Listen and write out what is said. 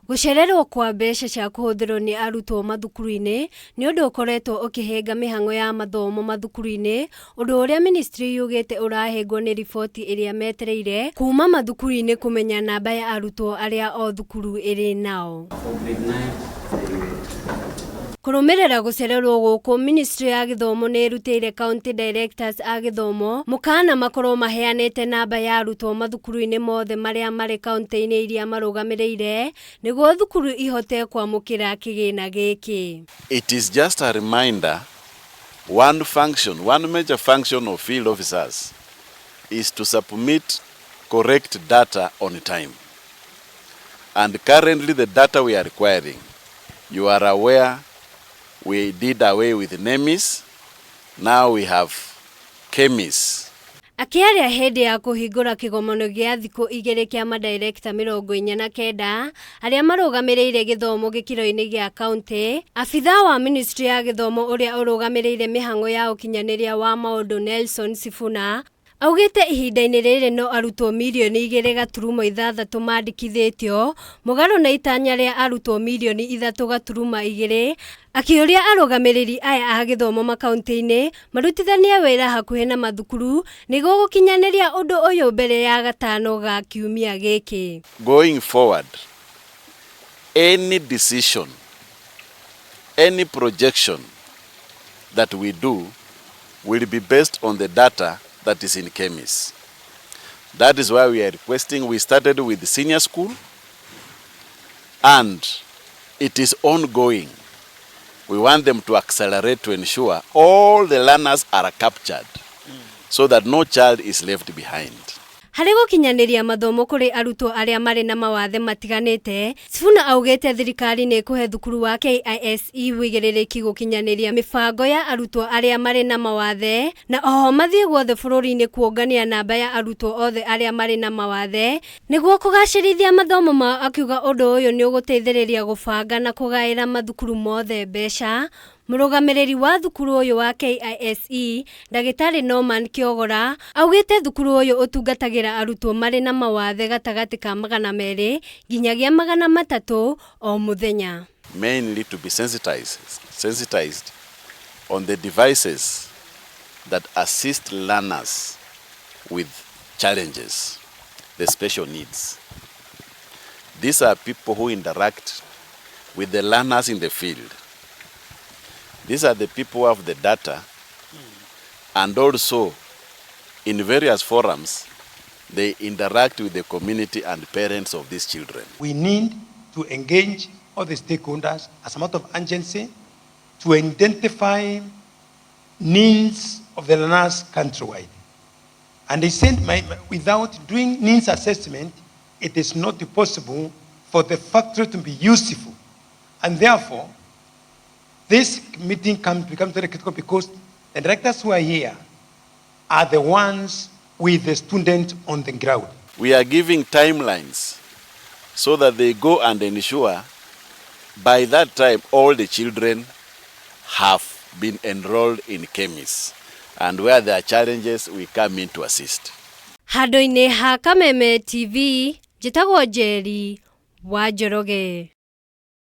Gũcererwo kwa mbeca cia kũhũthĩrwo nĩ arutwo mathukuru-inĩ nĩ ũndũ ũkoretwo ũkĩhĩnga mĩhang'o ya mathomo mathukuru-inĩ, ũndũ ũrĩa ministry yugĩte ũrahĩngwo nĩ riboti ĩrĩa metereire kuma mathukuru-inĩ kũmenya namba ya arutwo arĩa o thukuru ĩrĩ nao. Kũrũmĩrĩra gũcererwo gũkũ, ministry ya gĩthomo nĩ ĩrutĩire county directors a gĩthomo mũkana makorwo maheanĩte namba ya arutwo mathukuru-inĩ mothe marĩa marĩ kaunti-inĩ iria marũgamĩrĩire nĩguo thukuru ihote kwamũkĩra kĩgĩna gĩkĩ. It is just a reminder, one function, one major function of field officers is to submit correct data on time. And currently the data we are requiring, you are aware we did away with NEMIS, now we have KEMIS. Akĩaria hĩndĩ ya kũhingũra kĩgomano gĩa thikũ 2 kĩa madirekta 49 arĩa marũgamĩrĩire gĩthomo gĩkĩro-inĩ gĩa kaunti, abithaa wa ministry ya gĩthomo ũrĩa ũrũgamĩrĩire mĩhang'o ya ũkinyanĩria wa maũndũ Nelson Sifuna augĩte ihinda-inĩ rĩrĩ no arutwo mirioni 2.6 mandĩkithĩtio mũgarũ na itanya rĩa arutwo mirioni 3.2, akĩũria arũgamĩrĩri aya a gĩthomo makaunti-inĩ marutithanie wĩra hakuhĩ na mathukuru nĩguo gũkinyanĩria ũndũ ũyũ mbere ya gatano ga kiumia gĩkĩ. Going forward, any decision, any projection that we do will be based on the data that is in KEMIS. That is why we are requesting, we started with the senior school and it is ongoing. We want them to accelerate to ensure all the learners are captured so that no child is left behind. Harĩ gũkinyanĩria mathomo kũrĩ arutwo arĩa marĩ na mawathe matiganĩte, Sifuna augĩte thirikari nĩ ĩkũhe thukuru wa KISE wĩigĩrĩrĩki gũkinyanĩria mĩbango ya arutwo arĩa marĩ na mawathe, na oho mathiĩ guothe bũrũri-inĩ kuongania namba ya arutwo othe arĩa marĩ na mawathe nĩguo kũgacĩrithia mathomo mao, akiuga ũndũ ũyũ nĩ ũgũteithĩrĩria gũbanga na kũgaĩra mathukuru mothe mbeca. Mũrũgamĩrĩri wa thukuru ũyũ wa KISE Ndagĩtarĩ Norman Kĩogora augĩte thukuru ũyũ ũtungatagĩra arutwo marĩ na mawathe gatagatĩ ka 200 nginyagia 300 o mũthenya. Mainly to be sensitized on the devices that assist learners with challenges, the special needs. These are people who interact with the learners in the field. These are the people who have the data, and also in various forums, they interact with the community and parents of these children. We need to engage all the stakeholders as a matter of urgency to identify needs of the learners countrywide. And they said without doing needs assessment, it is not possible for the factory to be useful. And therefore, this meeting becomes very critical because the directors who are here are the ones with the student on the ground. We are giving timelines so that they go and ensure by that time all the children have been enrolled in KEMIS, and where there are challenges, we come in to assist. Handũ-inĩ ha Kameme TV, njĩtagwo Njeri wa Njoroge.